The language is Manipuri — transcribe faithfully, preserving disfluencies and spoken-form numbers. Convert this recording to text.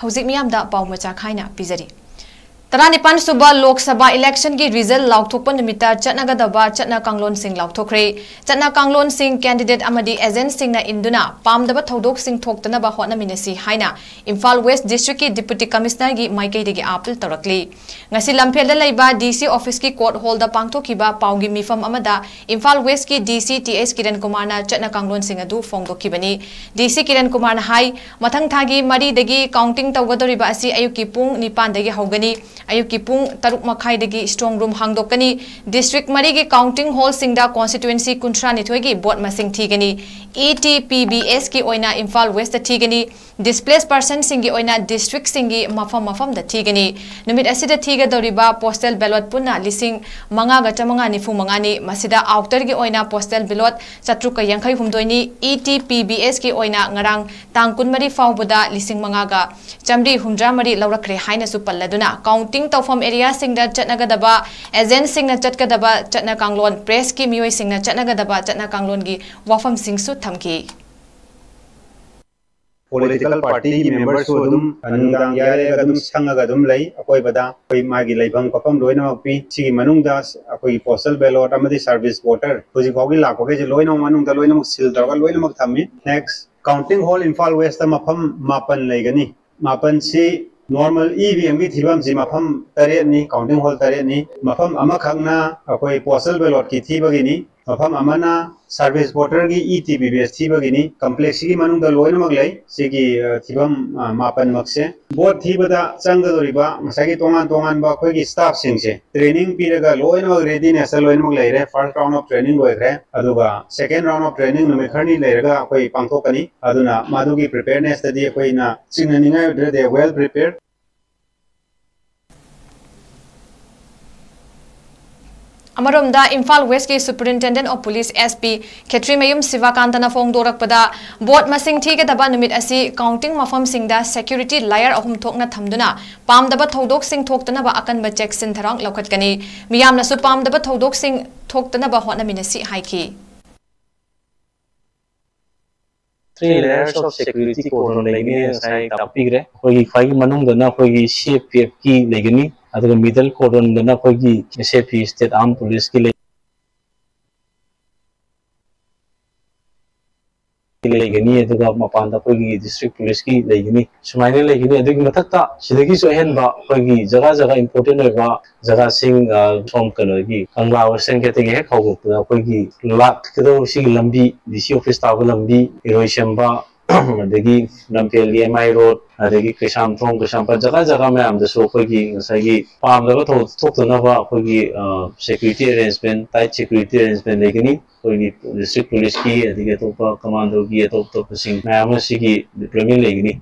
ꯍꯧꯖꯤꯛ ꯃꯤꯌꯥꯝꯗ ꯄꯥꯎ ꯃꯆꯥ ꯈꯥꯏꯅ ꯄꯤꯖꯔꯤ꯫ ꯇꯔꯥꯅꯤꯄꯥꯟ ꯁꯨꯕ ꯂꯣꯛ ꯁꯚꯥ ꯏꯂꯦꯛꯁꯟꯒꯤ ꯔꯤꯖꯜ ꯂꯥꯎꯊꯣꯛꯄ ꯅꯨꯃꯤꯠꯇ ꯆꯠꯅꯒꯗꯕ ꯆꯠꯅ ꯀꯥꯡꯂꯣꯟꯁꯤꯡ ꯂꯥꯎꯊꯣꯛꯈ꯭ꯔꯦ꯫ ꯆꯠꯅ ꯀꯥꯡꯂꯣꯟꯁꯤꯡ ꯀꯦꯟꯗꯤꯗꯦꯠ ꯑꯃꯗꯤ ꯑꯦꯖꯦꯟꯠꯁꯤꯡꯅ ꯏꯟꯗꯨꯅ ꯄꯥꯝꯗꯕ ꯊꯧꯗꯣꯛꯁꯤꯡ ꯊꯣꯛꯇꯅꯕ ꯍꯣꯠꯅꯃꯤꯟꯅꯁꯤ ꯍꯥꯏꯅ ꯏꯝꯐꯥꯜ ꯋꯦꯁ꯭ꯠ ꯗꯤꯁꯇ꯭ꯔꯤꯛꯀꯤ ꯗꯤꯄꯨꯇꯤ ꯀꯃꯤꯁꯅꯔꯒꯤ ꯃꯥꯏꯀꯩꯗꯒꯤ ꯑꯥꯄꯤꯜ ꯇꯧꯔꯛꯂꯤ꯫ ꯉꯁꯤ ꯂꯝꯐꯦꯜꯗ ꯂꯩꯕ ꯗꯤ ꯁꯤ ꯑꯣꯐꯤꯁꯀꯤ ꯀꯣꯔꯠ ꯍꯣꯜꯗ ꯄꯥꯡꯊꯣꯛꯈꯤꯕ ꯄꯥꯎꯒꯤ ꯃꯤꯐꯝ ꯑꯃꯗ ꯏꯝꯐꯥꯜ ꯋꯦꯁ꯭ꯠꯀꯤ ꯗꯤ ꯁꯤ ꯇꯤ ꯑꯦꯁ ꯀꯤꯔꯟ ꯀꯨꯃꯥꯔꯅ ꯆꯠꯅ ꯀꯥꯡꯂꯣꯟꯁꯤꯡ ꯑꯗꯨ ꯐꯣꯡꯗꯣꯛꯈꯤꯕꯅꯤ꯫ ꯗꯤ ꯁꯤ ꯀꯤꯔꯟ ꯀꯨꯃꯥꯔꯅ ꯍꯥꯏ, ꯃꯊꯪ ꯊꯥꯒꯤ ꯃꯔꯤꯗꯒꯤ ꯀꯥꯎꯟꯇꯤꯡ ꯇꯧꯒꯗꯧꯔꯤꯕ ꯑꯁꯤ ꯑꯌꯨꯛꯀꯤ ꯄꯨꯡ ꯅꯤꯄꯥꯟꯗꯒꯤ ꯍꯧꯒꯅꯤ꯫ ꯑꯌꯨꯛꯀꯤ ꯄꯨꯡ ꯇꯔꯨꯛ ꯃꯈꯥꯏꯗꯒꯤ ꯁ꯭ꯇꯔꯣꯡ ꯔꯨꯝ ꯍꯥꯡꯗꯣꯛꯀꯅꯤ꯫ ꯗꯤꯁꯇ꯭ꯔꯤꯛ ꯃꯔꯤꯒꯤ ꯀꯥꯎꯟꯇꯤꯡ ꯍꯣꯜꯁꯤꯡꯗ ꯀꯣꯟꯁꯇꯤꯇ꯭ꯋꯦꯟꯁꯤ ꯀꯨꯟꯊ꯭ꯔꯥꯅꯤꯊꯣꯏꯒꯤ ꯚꯣꯠ ꯃꯁꯤꯡ ꯊꯤꯒꯅꯤ꯫ ꯏ ꯇꯤ ꯄꯤ ꯕꯤ ꯑꯦꯁꯀꯤ ꯑꯣꯏꯅ ꯏꯝꯐꯥꯜ ꯋꯦꯁ꯭ꯠꯇ ꯊꯤꯒꯅꯤ꯫ ꯗꯤꯁꯄ꯭ꯂꯦꯁ ꯄꯔꯁꯟꯁꯤꯡꯒꯤ ꯑꯣꯏꯅ ꯗꯤꯁꯇ꯭ꯔꯤꯛꯁꯤꯡꯒꯤ ꯃꯐꯝ ꯃꯐꯝꯗ ꯊꯤꯒꯅꯤ꯫ ꯅꯨꯃꯤꯠ ꯑꯁꯤꯗ ꯊꯤꯒꯗꯧꯔꯤꯕ ꯄꯣꯁꯇꯦꯜ ꯕꯦꯂꯣꯠ ꯄꯨꯟꯅ ꯂꯤꯁꯤꯡ ꯃꯉꯥꯒ ꯆꯥꯃꯉꯥ ꯅꯤꯐꯨ ꯃꯉꯥꯅꯤ꯫ ꯃꯁꯤꯗ ꯑꯥꯎꯇꯔꯒꯤ ꯑꯣꯏꯅ ꯄꯣꯁꯇꯦꯜ ꯕꯦꯂꯣꯠ ꯆꯥꯇ꯭ꯔꯨꯛꯀ ꯌꯥꯡꯈꯩ ꯍꯨꯝꯗꯣꯏꯅꯤ꯫ ꯏ ꯇꯤ ꯄꯤ ꯕꯤ ꯑꯦꯁꯀꯤ ꯑꯣꯏꯅ ꯉꯔꯥꯡ ꯇꯥꯡ ꯀꯨꯟꯃꯔꯤ ꯐꯥꯎꯕꯗ ꯂꯤꯁꯤꯡ ꯃꯉꯥꯒ ꯆꯥꯃꯔꯤ ꯍꯨꯝꯗ꯭ꯔꯥ ꯃꯔꯤ ꯂꯧꯔꯛꯈ꯭ꯔꯦ ꯍꯥꯏꯅꯁꯨ ꯄꯜꯂꯗꯨꯅ, ꯀꯥꯎꯟꯇꯤꯡ ꯇꯧꯐꯝ ꯑꯦꯔꯤꯌꯥꯁꯤꯡꯗ ꯆꯠꯅꯒꯗꯕ, ꯑꯦꯖꯦꯟꯠꯁꯤꯡꯅ ꯆꯠꯀꯗꯕ ꯆꯠꯅ ꯀꯥꯡꯂꯣꯟ, ꯄ꯭ꯔꯦꯁꯀꯤ ꯃꯤꯑꯣꯏꯁꯤꯡꯅ ꯆꯠꯅꯒꯗꯕ ꯆꯠꯅ ꯀꯥꯡꯂꯣꯟꯒꯤ ꯋꯥꯐꯝꯁꯤꯡꯁꯨ ꯊꯝꯈꯤ꯫ ꯄꯣꯂꯤꯇꯤꯀꯦꯜ ꯄꯥꯔꯇꯤꯒꯤ ꯃꯦꯝꯕꯔꯁꯨ ꯑꯗꯨꯝ ꯅꯨꯡꯗꯥꯡ ꯌꯥꯏꯔꯒ ꯑꯗꯨꯝ ꯁꯪꯉꯒ ꯑꯗꯨꯝ ꯂꯩ꯫ ꯑꯀꯣꯏꯕꯗ ꯑꯩꯈꯣꯏ ꯃꯥꯒꯤ ꯂꯩꯐꯝ ꯈꯣꯠꯐꯝ ꯂꯣꯏꯅꯃꯛ ꯄꯤ꯫ ꯁꯤꯒꯤ ꯃꯅꯨꯡꯗ ꯑꯩꯈꯣꯏꯒꯤ ꯄꯣꯁꯇꯦꯜ ꯕꯦꯂꯣꯠ ꯑꯃꯗꯤ ꯁꯥꯔꯚꯤꯁ ꯚꯣꯇꯔ ꯍꯧꯖꯤꯛ ꯐꯥꯎꯒꯤ ꯂꯥꯛꯄꯈꯩꯁꯦ ꯂꯣꯏꯅꯃꯛ ꯃꯅꯨꯡꯗ ꯂꯣꯏꯅꯃꯛ ꯁꯤꯜ ꯇꯧꯔꯒ ꯂꯣꯏꯅꯃꯛ ꯊꯝꯃꯤ꯫ ꯅꯦꯛꯁ, ꯀꯥꯎꯟꯇꯤꯡ ꯍꯣꯜ ꯏꯝꯐꯥꯜ ꯋꯦꯁ꯭ꯠꯇ ꯃꯐꯝ ꯃꯥꯄꯟ ꯂꯩꯒꯅꯤ꯫ ꯃꯥꯄꯟꯁꯤ ꯅꯣꯔꯃꯦꯜ ꯏ ꯚꯤ ꯑꯦꯝꯒꯤ ꯊꯤꯐꯝꯁꯤ ꯃꯐꯝ ꯇꯔꯦꯠꯅꯤ, ꯀꯥꯎꯟꯇꯤꯡ ꯍꯣꯜ ꯇꯔꯦꯠꯅꯤ꯫ ꯃꯐꯝ ꯑꯃꯈꯛꯅ ꯑꯩꯈꯣꯏ ꯄꯣꯁꯇꯦꯜ ꯕꯦꯂꯣꯠꯀꯤ ꯊꯤꯕꯒꯤꯅꯤ꯫ ꯃꯐꯝ ꯑꯃꯅ ꯁꯥꯔꯚꯤꯁ ꯚꯣꯇꯔꯒꯤ E T P B S ꯊꯤꯕꯒꯤꯅꯤ꯫ ꯀꯝꯄ꯭ꯂꯦꯛꯁꯁꯤꯒꯤ ꯃꯅꯨꯡꯗ ꯂꯣꯏꯅꯃꯛ ꯂꯩ꯫ ꯁꯤꯒꯤ, ꯑ, ꯊꯤꯐꯝ, ꯑ, ꯃꯥꯄꯟꯃꯛꯁꯦ꯫ ꯚꯣꯠ ꯊꯤꯕꯗ ꯆꯪꯒꯗꯧꯔꯤꯕ ꯉꯁꯥꯏꯒꯤ ꯇꯣꯉꯥꯟ ꯇꯣꯉꯥꯟꯕ ꯑꯩꯈꯣꯏꯒꯤ ꯁ꯭ꯇꯥꯐꯁꯤꯡꯁꯦ ꯇ꯭ꯔꯦꯅꯤꯡ ꯄꯤꯔꯒ ꯂꯣꯏꯅꯃꯛ ꯔꯦꯗꯤꯅꯦꯁꯇ ꯂꯣꯏꯅꯃꯛ ꯂꯩꯔꯦ꯫ ꯐꯥꯔꯁ ꯔꯥꯎꯟ ꯑꯣꯐ ꯇ꯭ꯔꯦꯅꯤꯡ ꯂꯣꯏꯈ꯭ꯔꯦ꯫ ꯑꯗꯨꯒ ꯁꯦꯀꯦꯟ ꯔꯥꯎꯟ ꯑꯣꯐ ꯇ꯭ꯔꯦꯅꯤꯡ ꯅꯨꯃꯤꯠ ꯈꯔꯅꯤ ꯂꯩꯔꯒ ꯑꯩꯈꯣꯏ ꯄꯥꯡꯊꯣꯛꯀꯅꯤ꯫ ꯑꯗꯨꯅ ꯃꯗꯨꯒꯤ ꯄ꯭ꯔꯤꯄꯦꯌꯔꯅꯦꯁꯇꯗꯤ ꯑꯩꯈꯣꯏꯅ ꯆꯤꯡꯅꯅꯤꯡꯉꯥꯏ ꯑꯣꯏꯗ꯭ꯔꯦ, they are well prepared꯫ ꯑꯃꯔꯣꯝꯗ ꯏꯝꯐꯥꯜ ꯋꯦꯁ꯭ꯠꯀꯤ Superintendent of Police, S P Khetrimayum ꯁꯤꯕꯥꯀꯥꯟꯇꯅ ꯐꯣꯡꯗꯣꯔꯛꯄꯗ, ꯚꯣꯠ ꯃꯁꯤꯡ ꯊꯤꯒꯗꯕ ꯅꯨꯃꯤꯠ ꯑꯁꯤ ꯀꯥꯎꯟꯇꯤꯡ ꯃꯐꯝꯁꯤꯡꯗ ꯁꯦꯀ꯭ꯌꯨꯔꯤꯇꯤ ꯂꯥꯌꯔ ꯑꯍꯨꯝ ꯊꯣꯛꯅ ꯊꯝꯗꯨꯅ ꯄꯥꯝꯗꯕ ꯊꯧꯗꯣꯛꯁꯤꯡ ꯊꯣꯛꯇꯅꯕ ꯑꯀꯟꯕ ꯆꯦꯛꯁꯤꯟ ꯊꯧꯔꯥꯡ ꯂꯧꯈꯠꯀꯅꯤ꯫ ꯃꯤꯌꯥꯝꯅꯁꯨ ꯄꯥꯝꯗꯕ ꯊꯧꯗꯣꯛꯁꯤꯡ ꯊꯣꯛꯇꯅꯕ ꯍꯣꯠꯅꯃꯤꯟꯅꯁꯤ ꯍꯥꯏꯈꯤ꯫ Three layers of security cordon ꯂꯩꯒꯅꯤ, ꯉꯁꯥꯏ ꯇꯥꯛꯄꯤꯈ꯭ꯔꯦ꯫ ꯑꯩꯈꯣꯏꯒꯤ ꯈ꯭ꯋꯥꯏꯒꯤ ꯃꯅꯨꯡꯗꯅ ꯑꯩꯈꯣꯏꯒꯤ C A P F ꯀꯤ ꯂꯩꯒꯅꯤ, ꯑꯗꯨꯒ middle cordon ꯗꯅ ꯑꯩꯈꯣꯏꯒꯤ S A P, State Armed Police ꯀꯤ ꯂꯩ-, ꯂꯩꯒꯅꯤ, ꯑꯗꯨꯒ ꯃꯄꯥꯟꯗ ꯑꯩꯈꯣꯏꯒꯤ district police ꯀꯤ ꯂꯩꯒꯅꯤ, ꯁꯨꯃꯥꯏꯅ ꯂꯩꯒꯅꯤ꯫ ꯑꯗꯨꯒꯤ ꯃꯊꯛꯇ ꯁꯤꯗꯒꯤꯁꯨ ꯑꯍꯦꯟꯕ ꯑꯩꯈꯣꯏꯒꯤ ꯖꯒꯥ ꯖꯒꯥ important ꯑꯣꯏꯕ ꯖꯒꯥꯁꯤꯡ, ꯑ, ꯁꯣꯝ ꯀꯩꯅꯣꯒꯤ ꯀꯪꯂꯥ Western Gate ꯇꯒꯤ ꯍꯦꯛ ꯍꯧꯗꯣꯛꯄꯗ ꯑꯩꯈꯣꯏꯒꯤ ꯂꯥꯛꯀꯗꯧꯕ ꯁꯤꯒꯤ ꯂꯝꯕꯤ, D C office ꯇꯥꯕ ꯂꯝꯕꯤ, ꯏꯔꯣꯏꯁꯦꯝꯕ, ꯑꯗꯒꯤ ꯂꯝꯐꯦꯜꯒꯤ M I road, ꯑꯗꯒꯤ ꯀꯩꯁꯥꯝꯊꯣꯡ, ꯀꯩꯁꯥꯝꯄꯥꯠ, ꯖꯒꯥ ꯖꯒꯥ ꯃꯌꯥꯝꯗꯁꯨ ꯑꯩꯈꯣꯏꯒꯤ ꯉꯁꯥꯏꯒꯤ ꯄꯥꯝꯗꯕ ꯊꯧꯗꯣꯛ ꯊꯣꯛꯇꯅꯕ ꯑꯩꯈꯣꯏꯒꯤ, ꯑ, security arrangement, tight security arrangement ꯂꯩꯒꯅꯤ꯫ ꯑꯩꯈꯣꯏꯒꯤ district police ꯀꯤ, ꯑꯗꯒꯤ ꯑꯇꯣꯞꯄ commando ꯒꯤ ꯑꯇꯣꯞ ꯑꯇꯣꯞꯄꯁꯤꯡ ꯃꯌꯥꯝ ꯑꯃ ꯁꯤꯒꯤ deployment ꯂꯩꯒꯅꯤ꯫